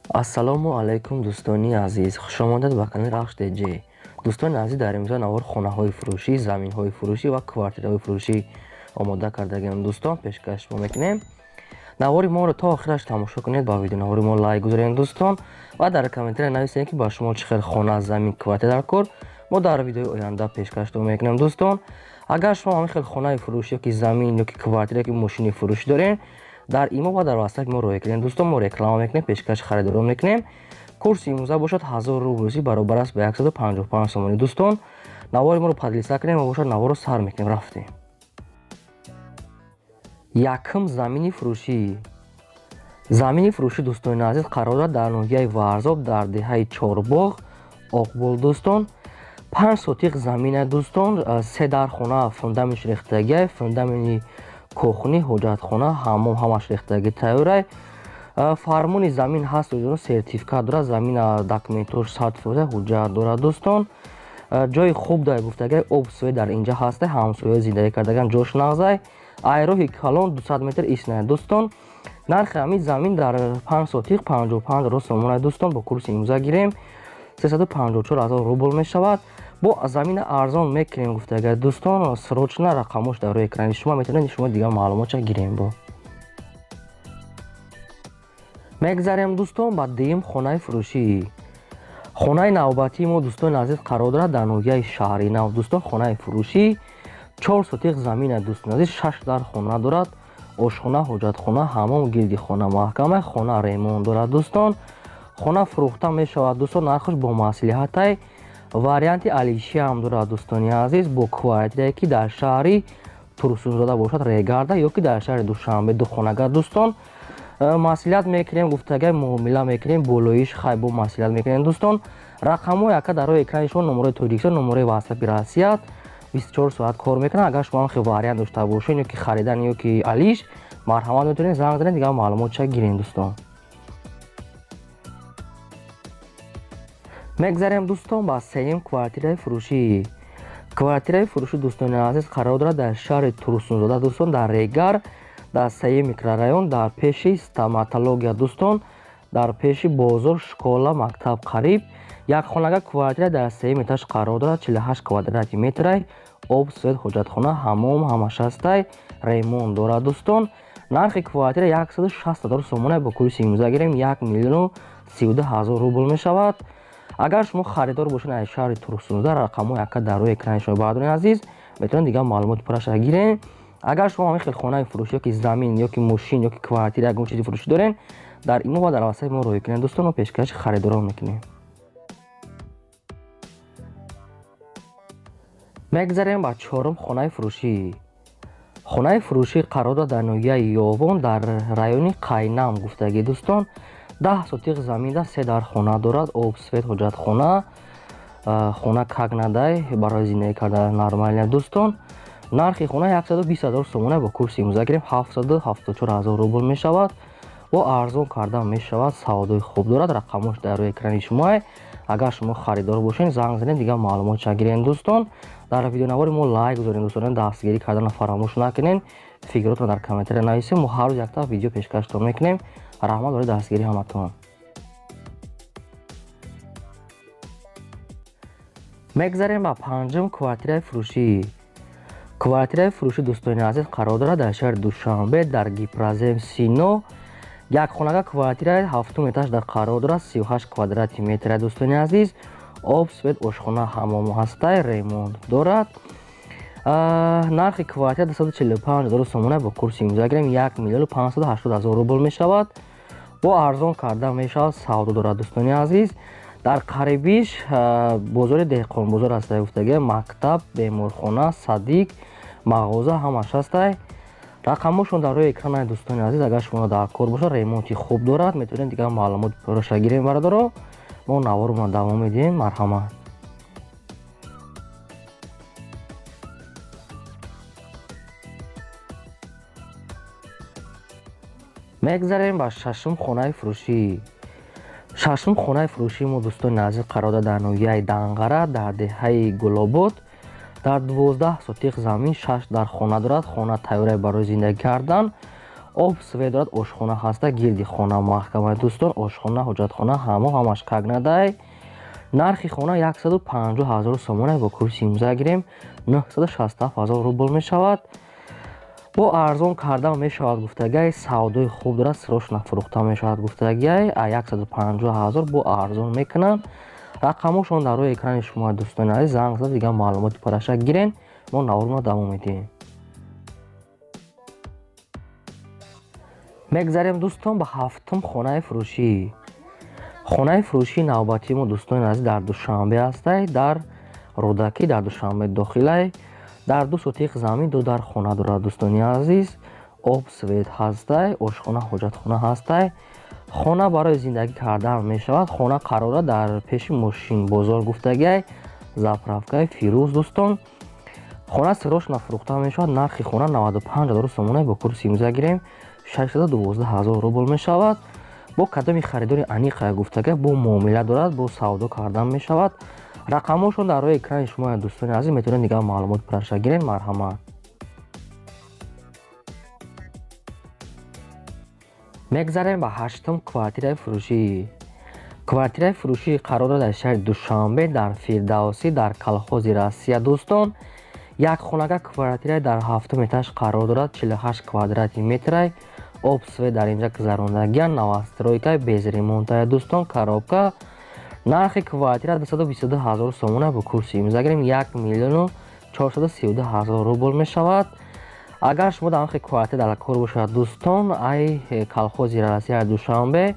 Ассалому алайкум, дӯстони азиз, хушомадед ба канали Рахш ДЖ. Дӯстони азиз, дар имрӯза навор хонаҳои фурӯшӣ, заминҳои фурӯшӣ ва квартираҳои фурӯшӣ омода кардагиам, дӯстон, пешкаш шумо мекунем. Навори моро то охираш тамошо кунед, ба видеонавори мо лайк гузоред, дӯстон, ва дар комментария нависед, ки ба шумо чӣ хел хона, замин, квартира дар кор, мо дар видеои оянда пешкаш мекунем, дӯстон. Агар шумо ҳамин хел хонаи фурӯшӣ ёки замин ёки квартира ёки мошини фурӯшӣ доред, дар имо ва дар ватсап мо роя кунем, дӯстон, мо реклама мекунем, пешкаши харидорон мекунем. Курси имрӯза бошад 1000 рубл русӣ, баробар аст ба 155 сомонӣ. Дӯстон, навори моро подлиса кунем ва бошад наворро сар мекунем. Рафтем. Якум замини фурӯшӣ. Замини фурӯшӣ, дӯстони азиз, қарор дорад дар ноҳияи Варзоб, дар деҳаи Чорбоғ, Оқбол, дӯстон. 5 сотиқ замина, дӯстон, се дар хона, фундаментш рехтагиай, фундаменти кухни, ҳоҷатхона, ҳаммом ҳамаш рехтагӣ тайёрай. Фармони замин ҳаст, сертификат дорад, замина документош 100%, ҳуҷҷат дорад, дӯстон. Ҷои хуб дай гуфтагай, об свет дар инҷа ҳастай, ҳамсоя зиндагӣ кардаган, ҷош нағзай. Ай роҳи калон 200 метр иснай, дӯстон. Нархи ҳамин замин дар 5 сотиқ 55 ҳазор сомонай, дӯстон, бо курси имрӯза гирем 354 ҳазор рубл мешавад. Бо замина арзон мекунем гуфтагай, дӯстон, срочно рақамош дар рӯи экрани шумо, метавонед шумо дигар маълумотша гирем. Бо мегзарем, дӯстон, ба дуюм хонаи фурӯшӣ. Хонаи навбатии мо, дӯстони азиз, қарор дорад дар ноҳияи Шаҳри Нав, дӯстон, хонаи фурӯшӣ, 4 сотиқ замина, дӯстони азиз, 6 дар хона дорад, ошхона, ҳоҷатхона, ҳаммом, гирди хона маҳкама, хона ремонт дорад, дӯстон. Хона фурӯхта мешавад, дӯстон, нархаш бо маслиҳатай, варианти алиши ҳам дорад, дӯстони азиз, бо квартирае ки дар шаҳри Турсунзода бошад, Регарда ё ки дар шаҳри Душанбе духонага, дӯстон. Маслиҳат мекунем гуфтагай, муомила мекунем, болоиш хай бо маслиҳат мекунем, дӯстон. Рақамҳои ака дар рӯи экрани шумо, номерои Тоҷикистон, номерои ватсапи Россия, 24 соат кор мекунад. Агар шумо ҳам вариант дошта бошед, ё ки харидан, ё ки алиш, марҳамат, метавонед занг занед, дигар маълумотша гирем, дӯстон. Мегзарем, дӯстон, ба сеюм квартираи фурӯшӣ. Квартираи фурӯшӣ, дӯстони азиз, қарор дорад дар шаҳри Турсунзода, дӯстон, дар Регар, дар сеюм микрорайон, дар пеши стоматология, дӯстон, дар пеши бозор, школа, мактаб қариб. Як хонага квартира дар сеюм этаж қарор дорад, 48 квадрати метрай, об, свет, ҳоҷатхона, ҳаммом ҳамаш ҳастай, ремонт дорад, дӯстон. Нархи квартира 160 ҳазор сомона, бо курси имрӯза гирем 1 миллиону 32 ҳазор рубл мешавад. Агар шумо харидор бошед аз шаҳри Турсунзода, рақамҳои ака дар рӯи экрани шумо, бардоред, азиз, метавонед дигар маълумоти пурраша гирем. Агар шумо ҳамин хел хонаи фурӯшӣ ёки замин ёки мошин ёки квартира ягон чизи фурӯшӣ доред, дар имо ва дар ватсапи мо роя кунед, дӯстон, мо пешкаши харидорон мекунем. Мегзарем ба чорум хонаи фурӯшӣ. Хонаи фурӯшӣ қарор дорад дар ноҳияи Ёвон, дар райони Қайнам гуфтагӣ, дӯстон. 10 сотиқ заминда, се дар хона дорад, об, свет, ҳоҷатхона, хона как надай, барои зиндагӣ кардан нормально, дӯстон. Нархи хона 120 ҳазор сомона, бо курси имрӯза гирем 774 ҳазор рубл мешавад. Бо арзон кардан мешавад, савдои хуб дорад, рақамош дар рӯи экрани шумоа. Агар шумо харидор бошед, занг занед, дигар маълумотша гирем, дӯстон. Дар видеонавори мо лайк гузоред, дӯстон, дастгирӣ карданро фаромӯш накунед, фикротро дар комментария нависед, мо ҳар рӯз якта видео пешкаштон мекунем. Раҳмат барои дастгирии ҳаматон. Мегзарем ба панҷум квартираи фурӯшӣ. Квартираи фурӯшӣ, дӯстони азиз, қарор дорад дар шаҳри Душанбе, дар Гипрозем Сино. Як хонага квартираи ҳафтум этаж дар қарор дорад, 38 квадрати метра, дӯстони азиз, об, свет, ошхона, ҳаммом ҳастай, ремонт дорад. Нархи квартира 245 ҳазор сомона, бо курси имрӯза гирем 1 миллиону 580 ҳазор рубл мешавад. Бо арзон кардан мешавад, савдо дорад, дӯстони азиз. Дар қарибиш бозори Деҳқонбозор ҳастай гуфтагӣ, мактаб, беморхона, садик, мағоза ҳамаш ҳастай. Рақамҳошон дар рӯи экрани дӯстони азиз, агар шумо дар кор бошад, ремонти хуб дорад, метавонед дигар маълумот пурраша гирем, бародаро. Мо наворро давом медиҳем, марҳамат. Мегзарем ба шашум хонаи фурӯшӣ. Шашум хонаи фурӯшии мо, дӯстони азиз, қарор дорад дар ноҳияи Данғара, дар деҳаи Гулобод, дар 12 сотиқ замин, 6 дар хона дорад, хона тайёрай барои зиндагӣ кардан, Об свет дорад, ошхона ҳаста, гирди хона маҳкама дӯстон, ошхона, ҳоҷатхона ҳамо ҳамаш кагнадай. Нархи хона 150 000 сомона бо курси имза гирем 967 000 рубл мешавад. Бо арзон кардан мешавад гуфтагиай, савдои хуб дорад, срочно фурӯхта мешавад гуфтагиай, 150 000 бо арзон мекунанд. Рақамошон дар рӯи экрани шумо дӯстони азиз, занг зада дигар маълумоти параша гирен. Мо наворро давом медиҳем. Мегзарем дӯстон ба ҳафтум хонаи фурӯшӣ. Хонаи фурӯшии навбатии мо дӯстони азиз дар Душанбе ҳастай, дар Рӯдакӣ, дар Душанбе дохилай. Дар 2 сотиқ замин 2 дар хона дорад дӯстони азиз. Об свет ҳастай, ошхона, ҳоҷатхона ҳастай. Хона барои зиндагӣ кардан мешавад. Хона қарор дорад дар пеши мошинбозор гуфтагиай, заправкаи Фирӯз дӯстон. Хона срочно фурӯхта мешавад. Нархи хона 95 000 сомона бо курси имза гирем 612 000 рубл мешавад. Бо кадоми харидори аниқа гуфтагиай, бо муомила дорад, бо савдо кардан мешавад. Рақамҳошон дар рӯи экрани шумо дӯстони азиз, метавонед дигар маълумот параша гирен. Марҳамат. Мегзарем ба ҳаштум квартираи фурӯшӣ. Квартираи фурӯшӣ қарор дорад дар шаҳри Душанбе, дар Фирдавсӣ, дар колхози Россия дӯстон. Як хонага квартираи дар ҳафтум этаж қарор дорад, 48 квадрати метрай. Об свет дар инҷа гузарондагиан, новостройка без ремонтая дӯстон, коробка. Нархи квартира 222 000 сомона бо курси имза гирем 1 432 000 рубл мешавад. Агар шумо дар нархи квартира дар кор бошад дӯстон, ай колхози Россия Душанбе,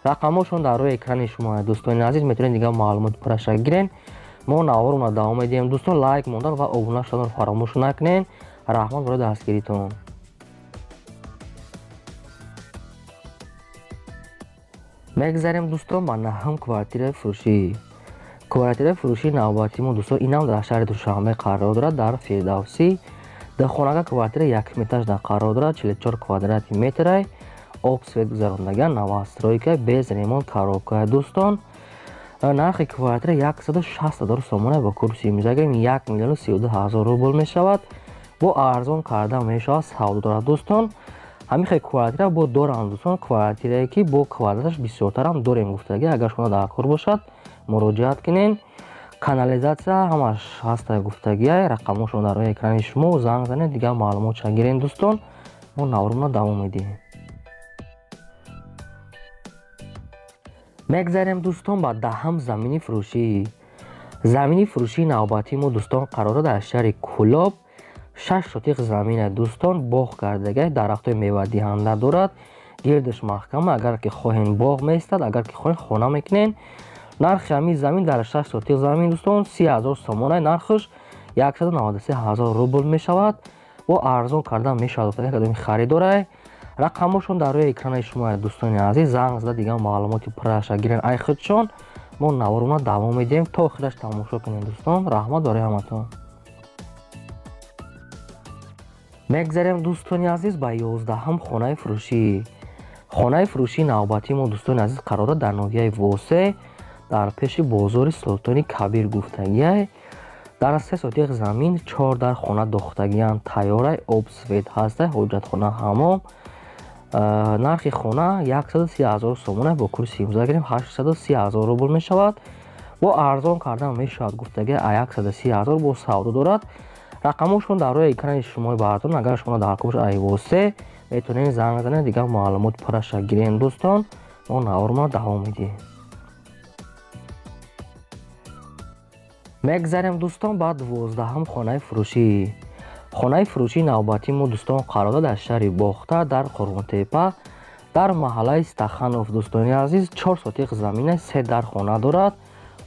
рақамҳошон дар рӯи экрани шумо дӯстони азиз, метавонед дигар маълумот параша гирен. Мо наворро давом медиҳем дӯстон, лайк мондан ва обуна шуданро фаромӯш накунед. Раҳмат барои дастгиритон. Мегзарем дӯстон ба наҳум квартираи фурӯшӣ. Квартираи фурӯшии навбатии мо дӯстон инам дар шаҳри Душанбе қарор дорад, дар Фирдавсӣ. Дар хонага квартира якум этаж дар қарор дорад, 44 квадрати метрай. Об свет гузарондагиан, новостройка без ремонт, коробка дӯстон. Нархи квартира 160 000 сомона бо курси имза гирем 1 032 000 рубл мешавад. Бо арзон кардан мешавад, савдо дорад дӯстон. Ҳамин хел квартира бо дорам дӯстон, квартирае ки бо квадраташ бисёртарам дорем гуфтагӣ. Агар шумо дар кор бошад муроҷиат кунед. Канализатсия ҳамаш ҳаста гуфтагиай, рақамҳошон дар рӯи экрани шумо, занг занед дигар маълумотша гирен дӯстон. Мо наворро давом медиҳем. Мегзарем дӯстон ба даҳам замини фурӯшӣ. Замини фурӯшии навбатии мо дӯстон қарор дорад дар шаҳри Кӯлоб. 6 сотиқ замина дӯстон, боғ кардагиай, дарахтҳои мевадиҳанда дорад, гирдаш маҳкама. Агар ки хоҳен боғ меистад, агар ки хоҳен хона мекунен. Нархи ҳамин замин дар 6 сотиқ замин дӯстон 30 000 сомона, нархаш 193 000 рубл мешавад. Бо арзон кардан мешавад кадоми харидорай. Рақамҳошон дар рӯи экрани шумо дӯстони азиз, занг зада дигар маълумоти пурраша гирен ай худшон. Мо наворро давом медиҳем, то охираш тамошо кунед дӯстон. Раҳмат барои ҳаматон. Мегзарем дӯстони азиз ба 11-ум хонаи фурӯшӣ. Хонаи фурӯшии навбатии мо дӯстони азиз қарор дорад дар ноҳияи Восе, дар пеши бозори Султони Кабир гуфтагиай. Дар 3 сотиқ замин 4 дар хона дохтагиан, тайёрай, об свет ҳастай, ҳоҷатхона ҳамом. Нархи хона 130 000 сомона бо курси имза гирем 830 000 рубл мешавад. Бо арзон кардан мешавад гуфтагиай, 130 000 бо савдо дорад. Рақамҳошон дар рӯи экрани шумо бардоранд. Агар шумо дар кор бошад ай Восе, метавонед занг занед дигар маълумот пурраша гирем дӯстон. Мо наворро давом медиҳем. Мегзарем дӯстон ба 12-ум хонаи фурӯшӣ. Хонаи фурӯшии навбатии мо дӯстон қарор дорад дар шаҳри Бохта, дар Қурғонтепа, дар маҳаллаи Стаханов дӯстони азиз. 4 сотиқ замина, 3 дар хона дорад,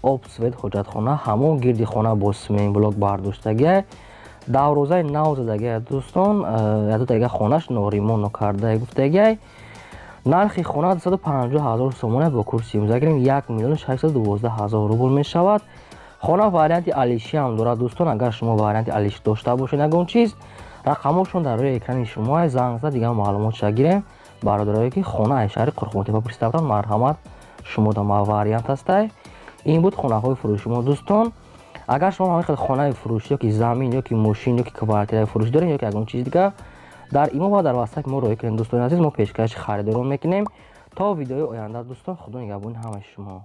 об свет, ҳоҷатхона ҳамон, гирди хона бо симентблок бардоштагиай, даврозаи нав задагиай дӯстон. Ядутага хонаш норимонно кардае гуфтагиай. Нархи хона 250 000 сомона бо курси имза гирем 1 612 000 рубл мешавад. Хона варианти алишӣ ҳам дорад дӯстон. Агар шумо варианти алишӣ дошта бошед ягон чиз, рақамҳошон дар рӯи экрани шумо, занг зада дигар маълумотша гирем. Бародарое ки хона аз шаҳри Қурғонтепа пурсида буданд, марҳамат, шумо да вариант ҳастай. Ин буд хонаҳои фурӯши мо дӯстон. Агар шумо ҳамин хел хонаи фурӯшӣ ёки замин ёки мошин ёки квартираи фурӯшӣ доред ёки ягон чизи дигар, Дар Имо ва дар Ватсап мо роҳӣ кунед, дӯстони азиз, мо пешкаши харидорон мекунем. То видеои оянда, дӯстон, худо нигаҳбони ҳамаи шумо.